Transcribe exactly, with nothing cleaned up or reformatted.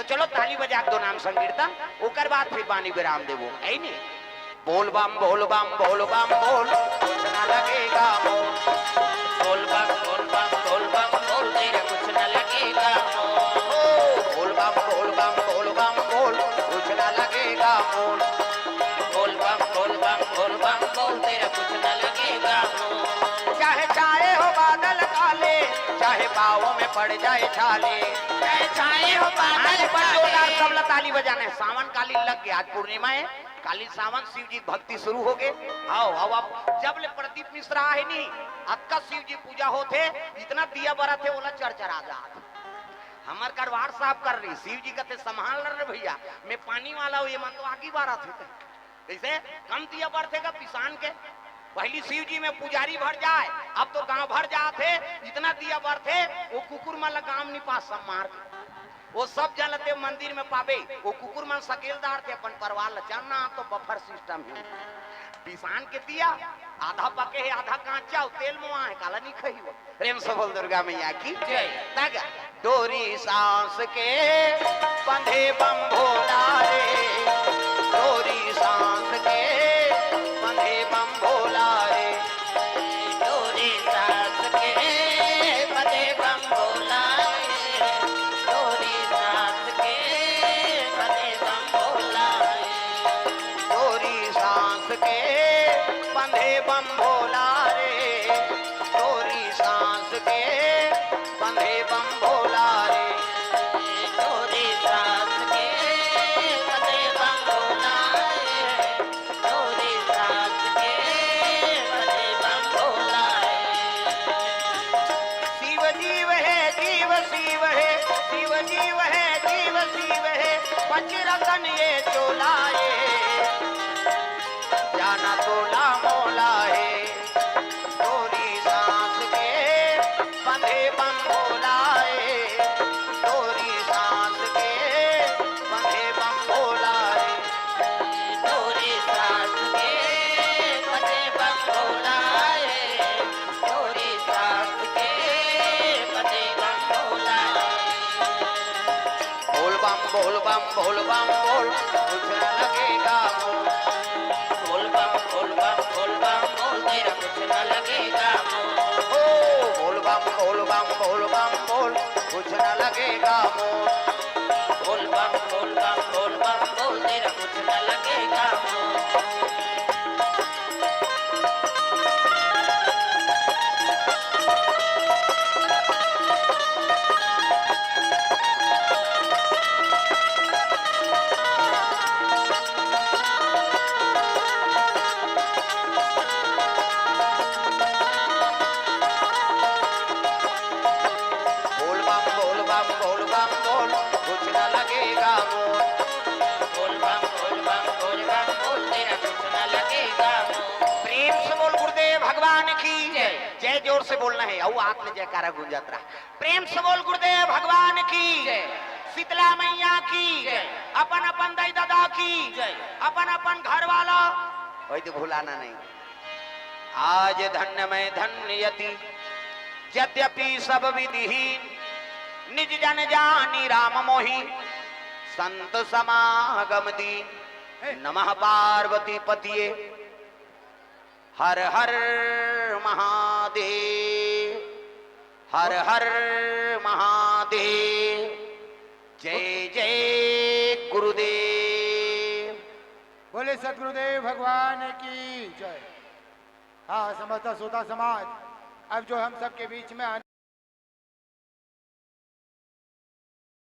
चलो ताली बजा के दो नाम संकीर्तन, ओकर बाद फिर बानी विराम देबो, है नी? बोल बम बोल बम बोल बम बोल, कुछ ना लगेगा मोल। बोल बम बोल बम बोल बम बोल, तेरा कुछ ना लगेगा मोल। ओ, बोल बम बोल बम बोल बम बोल, कुछ ना लगेगा मोल। बोल बम बोल बम बोल बम बोल, तेरा कुछ ना लगेगा मोल। चाहे छाए हो बादल काले, चाहे पाँव में पड़ जाए छाले। चाहे छाए हो बादल आज बड़ जोरदार काले। सबला ताली बजाना है। सावन काली लग गया, आज पूर्णिमा है, काली सावन, शिव जी की भक्ति शुरू हो गए। आओ, आओ, आप जब ले प्रदीप मिश्रा आहे नी, अतका शिव जी पूजा होथे, इतना दिया बरत हे, ओला चरचरा जात। हमर कड़वार साफ कर रही, शिव जी कथे, "संभाल रे भैया, मैं पानी वाला हूँ, ये मन तो आगी बारत हे।" कैसे? कम दिया बरथे का पिसान के? पहली शिव जी में पुजारी भर जाए, अब तो गांव भर जात हे, इतना दिया बरथे, वो कुकुर मन ला गांव नहीं पास, सब मार के। वो सब जन ते मंदिर में पाबे, वो कुकुर मन सकेलदार थे अपन परिवार ला, चलना तो बफर सिस्टम है। पिसान के दिया, आधा पके है, आधा कांचा, वो तेल मुआ है, काला नहीं खाई वो। प्रेम से बोल दुर्गा मैया की जय। तग डोरी सांस के बंधे बम भोला रे, डोरी सांस के बंधे बम भोला रे। डोरी सांस के बंधे बम भोला रे, डोरी सांस के बंधे बम भोला रे। डोरी सांस के बंधे बम भोला रे, डोरी सांस के बंधे बम भोला रे। डोरी सांस के बंधे बम भोला रे, डोरी सांस के बंधे बम भोला रे। शिव जीव है, जीव शिव है, शिव जीव है, जीव शिव है, पंच रतन ये चोला ये, जाना तोला मोला है। डोरी सांस के बंधे बम भोला है, डोरी सांस के बंधे बम भोला है। डोरी सांस के बंधे बम भोला है, डोरी सांस के बंधे बम भोला है। बोल बम बोल बम बोल बम बोल, कुछ न लगेगा मोल। बोल बम बोल बम बोल बम बोल, तेरा कुछ न लगेगा मोल। ओ, बोल बम बोल बम बोल बम बोल, कुछ न लगेगा मोल। बोल बम बोल बम बोल बम बोल, तेरा कुछ न लगेगा मोल। बोल बम बोल बम बोल बम बोल, कुछ ना लगेगा मोल। बोल बम बोल बम बोल बम बोल, तेरा कुछ ना लगेगा मोल। प्रेम से बोल गुरुदेव भगवान की जय। जय जोर से बोलना है, अउ आत्म जयकारा गूंजत रहा। प्रेम से बोल गुरुदेव भगवान की जय। शीतला मैया की जय। अपन अपन दाई दादा की जय। अपन अपन घर वाला, वही तो भुलाना नहीं। आज धन्य मैं धन्य यति, यद्यपि सब विधिहीन, निज जन जानी राम मोहि, संत समागम दीन। नमः पार्वती पतिये, हर हर महादेव, हर हर महादेव। जय जय गुरुदेव। बोले सतगुरुदेव भगवान की जय। हाँ, समस्त श्रोता समाज, अब जो हम सबके बीच में